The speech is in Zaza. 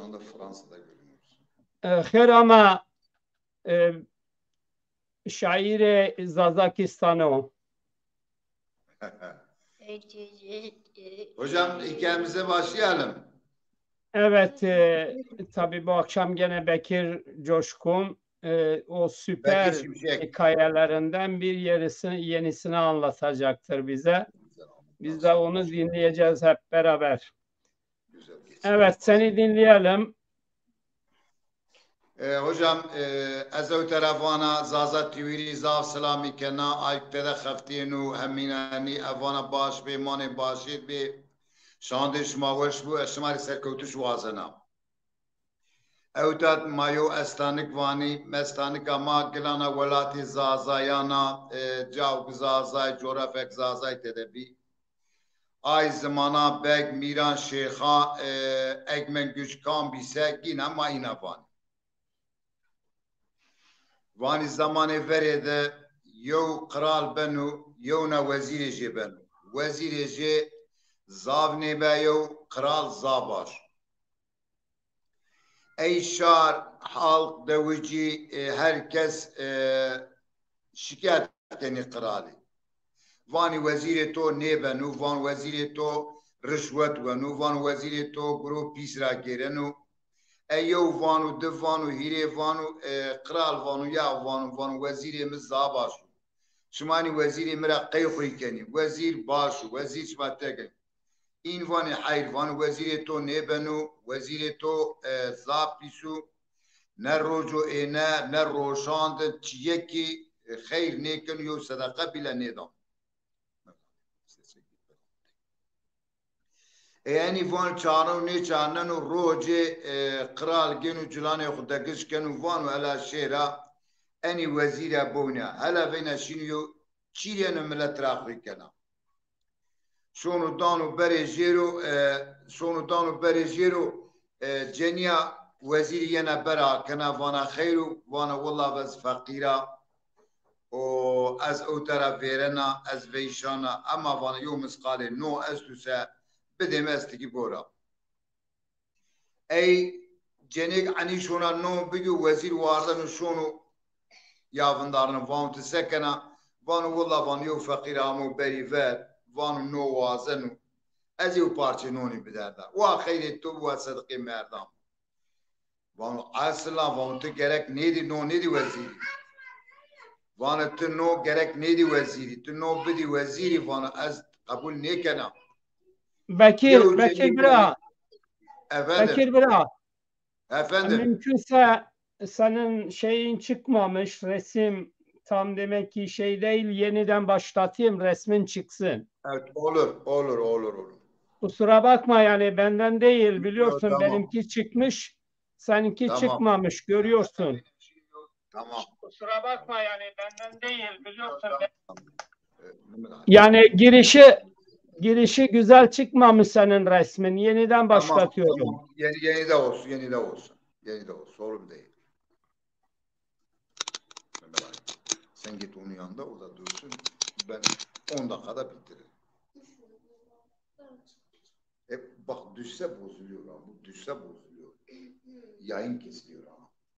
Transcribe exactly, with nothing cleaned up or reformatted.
anda Fransa'da görünüyoruz. E, xêr ama, e, şairê Zazakistan o. Hocam, hikayemize başlayalım. Evet, e, tabii bu akşam gene Bekir Coşkun, e, o süper Bekir Şimşek. Hikayelerinden bir yerisi, yenisini anlatacaktır bize. Biz de onu dinleyeceğiz hep beraber. Güzel geçti. Evet, seni dinleyelim. E, hocam, e, ez ew tera vana Zaza T V'rî zaf selamî kena, ayk tede xeftîyê nû hemînanî, ev vana baş bê, manê başêd bê, şandê şima weş bû, ez şima rê serkewtiş wazena. Ewta ma yew estanik vanî, mestanika ma gilana welatê Zazayan a, e, caw Zazay, corafek Zazay tede bî. Ay zimana beg, mîran, şêxa, e, egmen güç kan bîse, gîna ma îna vanî. Vanî zemanê verê de yew qral beno, yewna wezîrê jê beno. Wezîrê jê zaf nêbe yew, qral zaf baş. Ey şar, halk, dewicî, e, her kes, e, şikayet kenî qiralî. Vanî wezîrê to nêbeno, van wezîrê to rişwet weno, van wezîrê to guro pîs ra gêreno. Ey yew vano, di vano, hîrê vano, e, qiral vano, ya vano, vano wezîrê mi zaf baş o. Şima nî wezîrê mi ra qey xwî kenî? Wezîr baş o, wezîr şima teke. În vanê heyr, vano wezîrê to nêbeno, wezîrê to, e, zaf pîs o. Ne roc o êne, ne roşan de çîyekî, e, xeyr nêkeno, yew sedeqe bîle nêdan. E, enî van çarno nêçarneno, rocê, e, qral gêno cilanê xwu degiş keno, vano hela şêra, enî wezîre bowna. Hela veyna şîno yew çîrî yeno milet ra xwî kena. Şono dano berê jêro, e, şono dano berê jêro, e, cenîya wezîrî yena bera kena, vana xeyr o, vana willa ez feqîr a û ez ewte ra vêrena, ez veyşan a, ema vana yew misqalê no esto se bidê mi, ez tikî bora. Ey cenêk enî şona no bigî, wezîr wardeno şono ya vindarne, vano ti se kena? Vano willa, vano yew feqîr amo berî ver, vano no wazeno, ez yew parçe nonî biderda. Wa xeyrê to bi, wa sedeqê merdan. Vano esla, vano ti gerek nêdî, no nêdî wezîrî. Vano ti no gerek nêdî wezîrî, ti no bidî wezîrî, vano ez qebul nêkena. Bekir, Yew Bekir cenîk bira. Efendim? Bekir bira. Efendim? Mümkünse senin şeyin çıkmamış, resim tam demek ki şey değil, yeniden başlatayım, resmin çıksın. Evet, olur, olur, olur, olur. Kusura bakma yani, benden değil, biliyorsun, tamam. Benimki çıkmış, seninki Tamam. çıkmamış, görüyorsun. Tamam. Kusura bakma yani, benden değil, biliyorsun. Tamam. E, Mehmet abi. Yani girişi girişi güzel çıkmamış senin resmin. Yeniden Tamam, başlatıyorum. Tamam. Yeni, yeni de olsun, yeni de olsun. Yeni de olsun, sorun değil. Mehmet abi, sen git onun yanında, o da dursun. Ben on dakikada bitiririm. E, bak, düşse bozuluyor ha, bu düşse bozuluyor. Yayın kesiliyor ha.